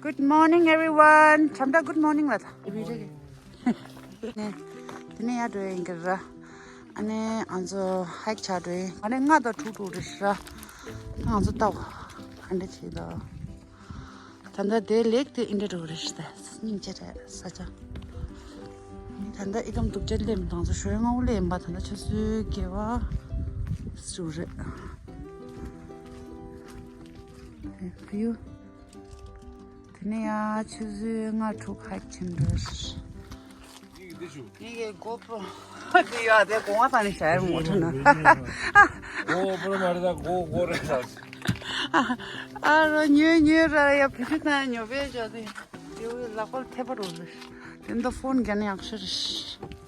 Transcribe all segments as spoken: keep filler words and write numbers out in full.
Good morning, everyone. ཁྲམ་ད་good morning ལ་ད། ནས་དེ་ནས་ཡར་འགྲོ་ཡིན་གི་ར། ཨ་ནི་ང་ཚོ་hike བྱ་འགྲོ་ཡིན། ཨ་ནི་ལྔ་དང་དྲུག་དྲུག་རེད་ཤག་ང་ཚོ་ལྟ་བ་ག་འདྲ་བྱེད་དོ། ད་ལྟ་དེ་ལེགས་དེ་ཨིན་འདྲ་འགྲོ་རེད་ཤག་ད་སྙིང་རྗེ་རེད་ས་ཆ། ད་ལྟ་ཨི་ཀམ་སྡུག་ཅག་སླེབས་མི་དང་ཚོ་ཞོལ་ངའུ་སླེབས་ཡིན་པ། ད་ལྟ་ཆུ་ཚོད་བརྒྱད་པ་ཞིག་རེད། Thank you. དེ་ནས་ཡ་ཆུ་ཚོད་ལྔ་དྲུག་hike ཕྱིན་འགྲོ། ངེད་ཀྱི་GoPro དེ་ཡོད་དེ་གོང་བ་ཐང་ནས་བྱ་ཡར་ངོ་འཕྲོད་ན། GoPro མ་རེད་ད་GoGo རེད་ད། ཨ་རོ་ཉོས་ཉོས་ར་ཡ་བུ་ཆུ་ཐང་ཉོ་བས་ཇོ་དེ་དེ་བས་ལག་པར་ཐེབས་པ་རོ་རེད། དེ་འདི་ཕོན་རྒྱ་ནི་ཡག་ཤོས་རེད།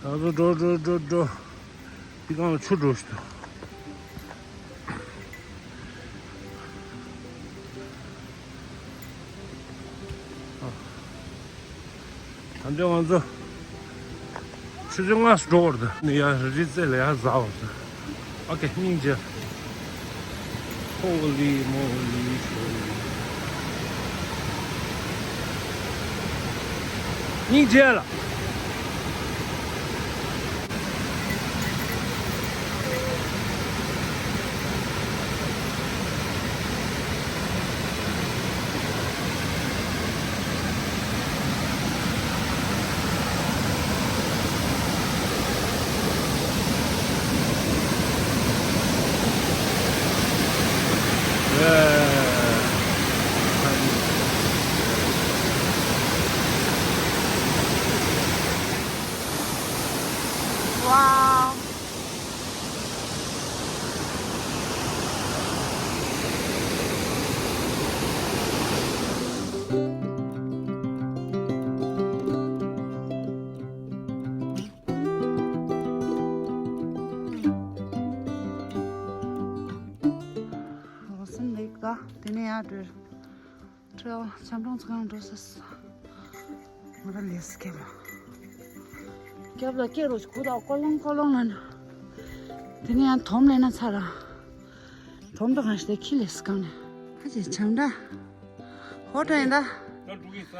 ང་ཚོ་འགྲོ་འགྲོ་འགྲོ་འགྲོ། འདི་སྒང་ལ་ཆུ་འགྲོ་ཞིག་འདུག་ད་ལྟ་ང་ཚོ་ཆུ་ཚོད་ལྔ་སུ་འགྲོ་བར་འདུག་ནི་ཡ་རི་རྩེ་ལ་ཡ་ཟ་བར་འདུག་ཨོ་ཀེ་སྙིང་རྗེ། Holy moly, holy. སྙིང་རྗེ་ལ། Wow. Awesome lake ད། དེ་ནས་ཡར་འགྲོ། ཁྲེལ་ཆམ་གྲོང་ཚོ་གང་འགྲོ་ས་སོ། ང་རང་ལས་སུ་སྐྱེལ་ལ། སྐྱབས་ལ་སྐྱེལ་རོགས་ཞུ་གུ་དག་ཀོ་ལོང་ཀོ་ལོང་ལ་ན། དེ་ནས་ཡང་དོམ་ལེན་ན་ཚར་ར། དོམ་དུ་གང་ཞིག་དེ་ཁྱི་ལས་སུ་གང་ནས། ཧ་ཅི་ཆམ་འདྲ། ཧོ་དྲ་ཡིན་ད། ད་འགྲོ་གི་ས།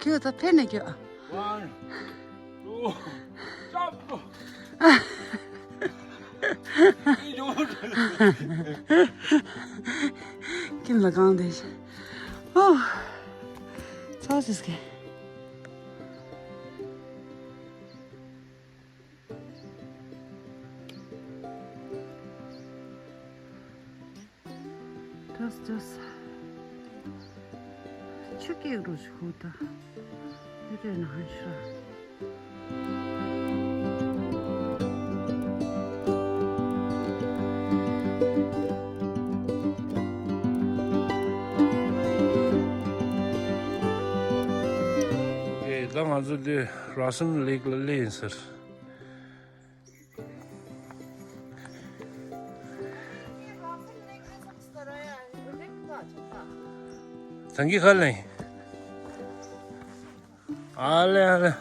ཁྱི་ད་ཕེ་ནས་ཁྱི། One, two, jump. ཀིམ་ལ་གང་དེ། ཨོ། ཚ་སིས་ཀེ། ཏོས་ཏོས། ཆུ་སྐྱེས་རུ་ཆུ་ཧུ་ད། ཡུ་རེ་ན་ཧན་ཤ། ཨེ་ད་ང་ཚོ་འདི་ར་སམ་ལེག་ལ་སླེབས་ཡིན་ཟེར། ཐང་གི་ཁ་ལེན། ཨ་ལེ་ཨ་ལེ།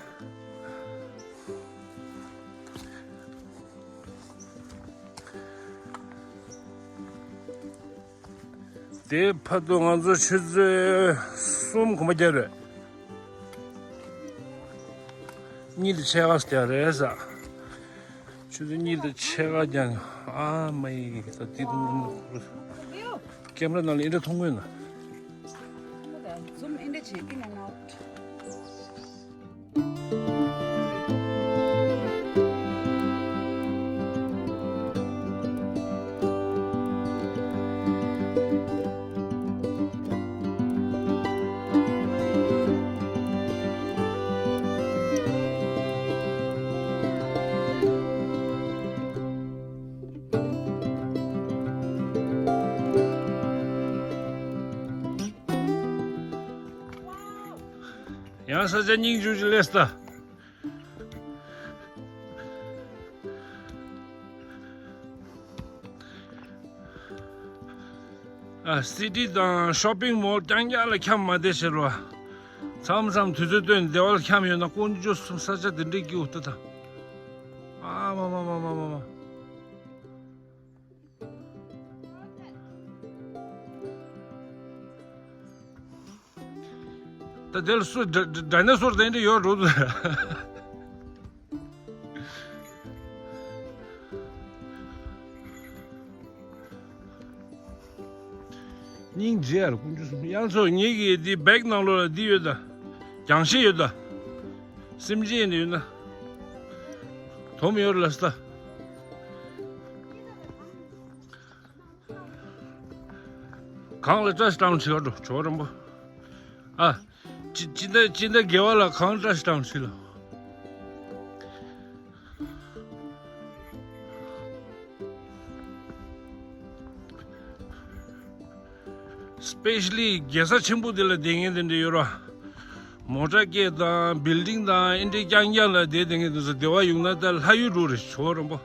དེ་བར་དུ་ང་ཚོ་ཆུ་ཚོད་གསུམ་གོམ་པ་རྒྱབ་རེད། གཉིས་དེ་ཕྱེད་ཀ་རྒྱབ་རེད་ས། ཆུ་ཚོད་གཉིས་དང་ཕྱེད་ཀ་ཀྱང་ཨ་མ་ཡི་ད་དེ་དུས་ཀེམ་ར་ནང་ལ་ཨེ་འདྲ་མཐོང་གི་ཡོད་ན། Zoom in the chicken and out. ཡང་ས་ཆ་སྙིང་རྗེ་ཅིག་སླེབས་ད། ཨ། སི་ཊི་དང་ཤོ་པིང་མོལ་རྐྱང་རྐྱང་ལ་འཁྱམས་མ་བསྡད་ཟེར་བ། མཚམས་མཚམས་དུས་ཚོད་བཏོན་བདེ་བ་ལ་འཁྱམས་ཡོད་ན་དཀོན་མཆོག་གསུམ། ས་ཆ་དེ་འདྲའི་སྐྱིད་པོ་ད་ད། ཨ་མ་མ་མ་མ་མ་མ། ད་དེ་ལ་སུ་ཌ་ཌ་ཌའི་ནོ་སོར་དེ་འདྲ་ཡོད་འགྲོ་འདུག་སྙིང་རྗེ་ཡར་དཀོན་མཆོག་གསུམ། ཡང་ཚོ་ངེད་ཀྱི་འདི་བེག་ནང་ལོགས་ལ་འདི་ཡོད་ད། རྒྱང་ཤེལ་ཡོད་ད། སེམས་ཅན་ཡིན་ན་ཡོད་ན། དོམ་ཡོད་ལ་ས། གང་ལ་བཀྲ་ཤིས་བཀྲ་ཤིས་བྱེད་ག་འགྲོ་ཇོ་བོ་རིན་པོ། ཨ། ཅི་ཅི་འདྲ་ཅི་འདྲ་དགེ་བ་ལ་གང་བཀྲ་ཤིས་བཀྲ་ཤིས་ལ། སི་པེ་ཤ་ལི་རྒྱལ་ས་ཆེན་པོ་དེ་ལ་བསྡད་མཁན་དེ་འདྲ་ཡོད་ར། མོ་ཊ་སྐད་དང་བིལ་ཌིང་དང་ཨེ་འདྲའི་རྐྱང་རྐྱང་ལ་བསྡད་བསྡད་མཁན་དེ་ཚོ་བདེ་བ་ཡོང་ན་ད་ལྷ་ཡུལ་འགྲོ་རེད་ཇོ་བོ་རིན་པོ།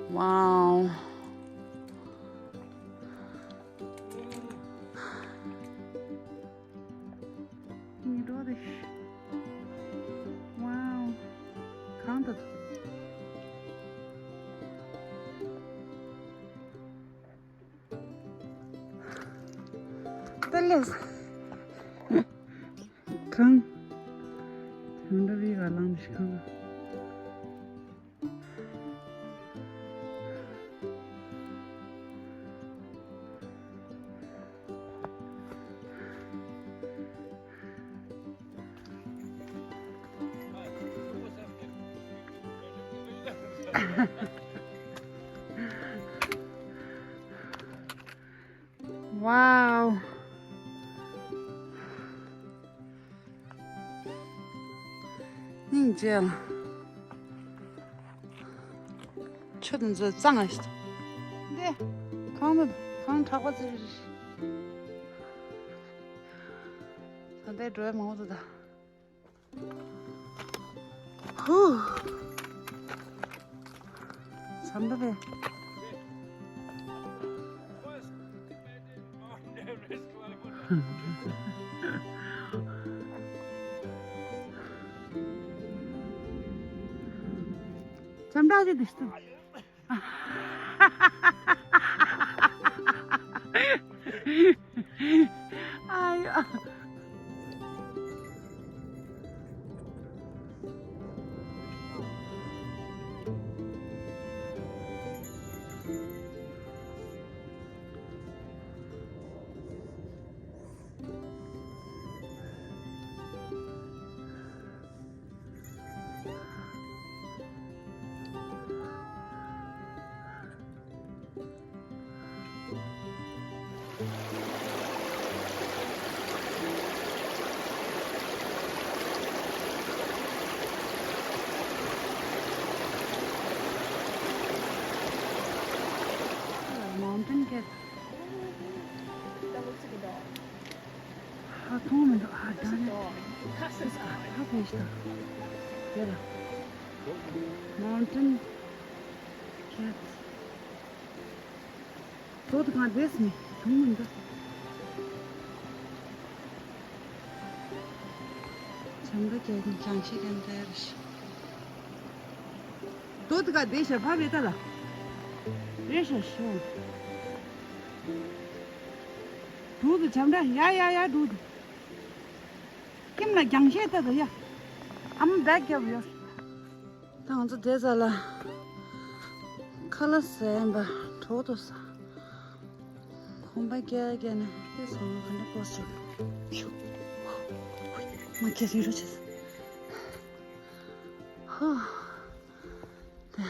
Wow. Wow. གང་དུ། ཏེ་ལེས། གང་། དོན་འདྲ་བའི་ག་ལང་ཞིག་གང་། Wow. སྙིང་རྗེ་ལ། ཆུ་དེ་ཚོ་གཙང་ང་ཞིག་འདི་གང་ནི་གང་དྲག་པ་ཙི་རི་རི། ད་ལྟའི་འགྲོ་ཡ་མང་པོ་འདུག་ད། ཧུ། འཇམ་ད་པས། འཇམ་ད་ཅི་འདུག་ཟེར། ཨ་ཡོ། Mountain cat. That looks like a dog. ཧ་མཐོང་མི་འདུག་ཧ་That's a ད་ནི། dog. That's a dog. ཧ་བས་ཤི་ད། དེ་ལ། Mountain cat. དོ་དུ་གང་བསྡད་སོང་། བྱུང་མི་འདུག་ཆམ་པ་ཀྱང་ཅང་ཤེས་ཀྱང་འདྲ་རེད། དོ་དུ་ག་བསྡད་ཤ་ཕ་བེ་ཏ་ལ། རེད་ཤ་ཤོ། དུ་དུ་ཆམ་པ་ཡ་ཡ་ཡ་དུ་དུ། ཁྱིམ་ལ་རྒྱང་ཤེས་ཏ་དུ་ཡ། ཨམ་བེག་རྒྱབ་ཡོད། ད་ང་ཚོ་དེ་ཚ་ལ་ཁ་ལག་ཟས་ཡིན་པ་གྲོགས་ཏོ་ས། ཁོམ་པ་རྒྱག་རྒྱག་ནས་དེ་ཚོ་ང་ག་འདྲ་པོ་ཞིག་མ་ཁྱེར་ཡོད་རོགས་བྱེད། ཧོ། དེ།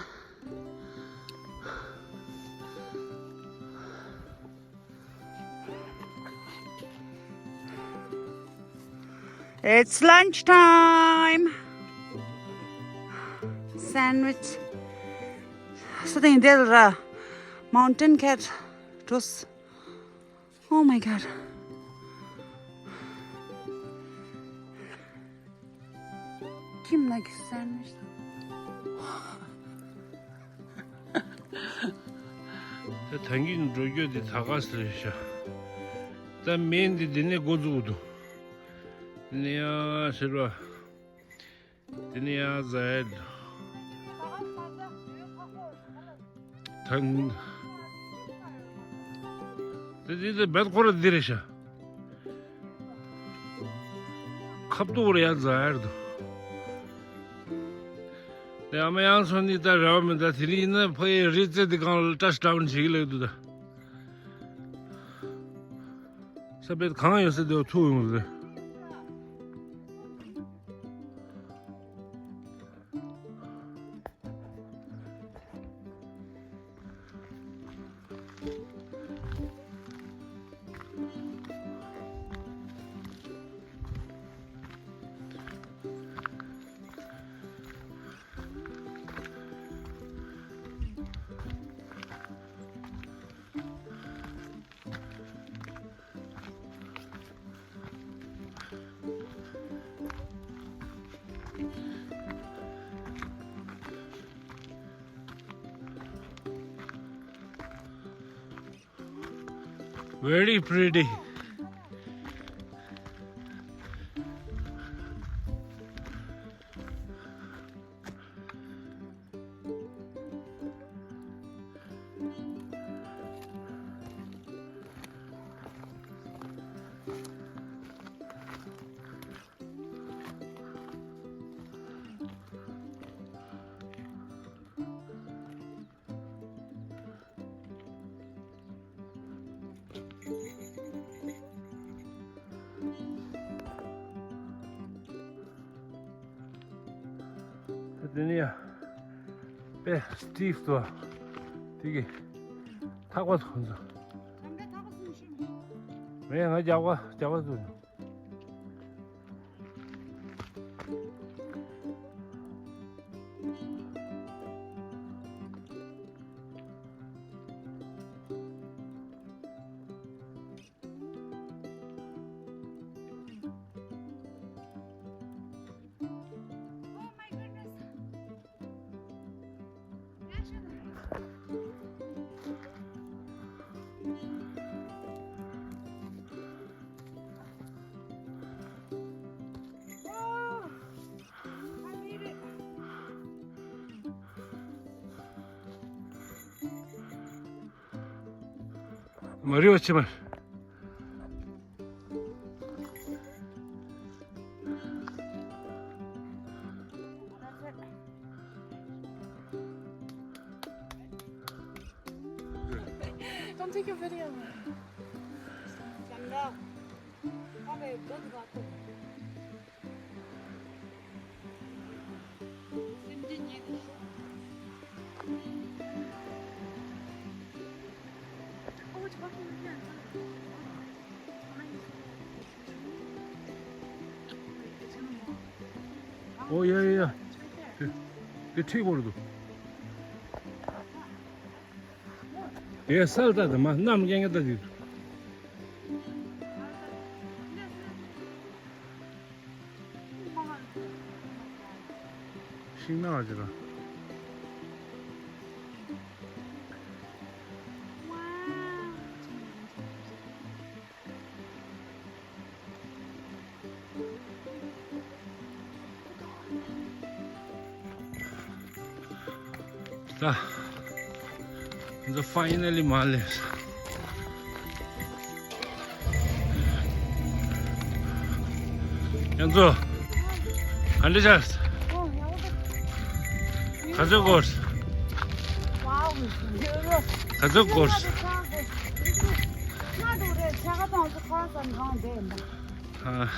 It's lunch time. Sandwich. Something there, uh, mountain cat. It was, oh my God. ཁྱིམ་ལ་གི་སན་མི་ཤེས། ད་ཐང་གི་འགྲོ་རྒྱུ་དེ་ད་ག་སེ་རེད་ཤག་ད་སྨན་དེ་འདི་ནས་འགོ་བཙུགས་འདུག་འདི་ནས་ཡང་ཟེར་བ། འདི་ནས་ཡང་ཟེར་འདུག་ཐང་། དེ་དེ་དེ་བད་ཁོ་ར་འདི་རེད་ཤག་ཁབ་ཏོག་རེ་ཡང་ཛ་ཡར་དུ། དེ་ཨ་མ་ཡང་སོང་ནི་ད་རེ་བ་མི་ད་དེ་རིང་ཡིན་ན་ཕ་ཡི་རི་རྩེ་འདི་གང་ལ་ཏྲ་སི་ཏྲ་ཝན་བྱེད་ཀྱི་ལེགས་འདུག་ད། ས་བེད་གང་ཡོད་ས་དེ་ཐུག་ཡོང་ཟེར། Very pretty. དེ་ནས་ཡ། དཔེ་སི་ཊིབ་ཏོ། དེ་གི་ཐག་པ་ཐོན་ཚོ། མེད་ང་རྒྱག་པ་རྒྱག་པ་ཚོ། མ་རི་བ་ཆེ་མ། Don't take a video, man. Oh, yeah, yeah, yeah. དེ་དེ་ཁྲིད་པོ་རེད་འདུག་དེ་སལ་ད་དེ་མ་གནམ་རྐྱང་རྐྱང་ད་དེ། ཤིང་ནགས་ཅིག་ལ། ད། ང་ཚོ་ཕའི་ནལ་ལི་མར་སླེབས་སོང་། ཡང་ཚོ། ག་འདྲ་བྱས། ག་ཚོད་འགོར། ག་ཚོད་འགོར། ཨ།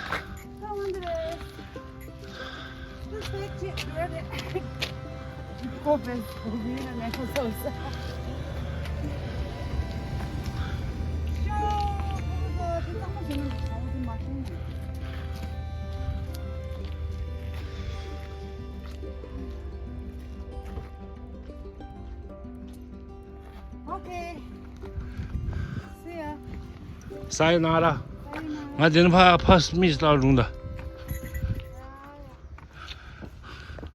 Okay. See ya. Sayonara. Sayonara. ང་དེ་ནས་ཕར་ཕར་མིས་ལྟ་རུང་ད།